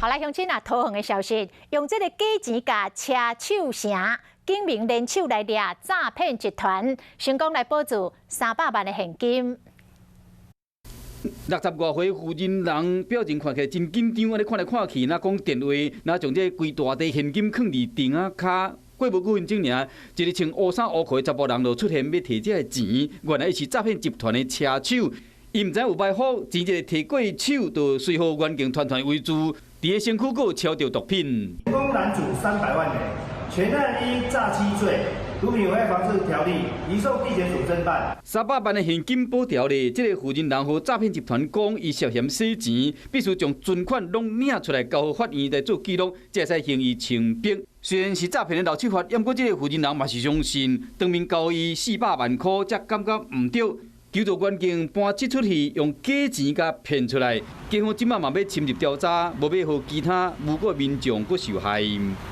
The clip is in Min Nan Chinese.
好來，鄉親啊，桃園的消息，用這个假錢共車手繩，警民聯手來掠詐騙集團，成功來保住300萬的現金。60外歲負責人表情看起來真緊張，按呢看來看去，若講電話，若將這規大袋現金囥佇扚仔跤。過無幾分鐘爾，一个穿烏衫烏褲的查埔人就出現，欲提這个錢，原來伊是詐騙集團的車手。伊毋知有埋伏，錢一个提過手，就隨予員警團團圍住，佇个身軀閣有抄著毒品。成功攔阻300萬元，全案依詐欺罪、毒品危害防制條例移送地檢署偵辦。300萬的現金保牢咧，這个負責人予詐騙集團講，伊涉嫌洗錢，必須將存款攏領出來交予法院來做記錄，才會使還伊清白。雖然是詐騙的老手法，毋過這个負責人嘛是相信，當面交伊400萬塊，才感覺毋對。求助員警搬這齣戲，用假錢共騙出來。警方這擺嘛欲深入調查，無欲予其他無辜民眾閣受害。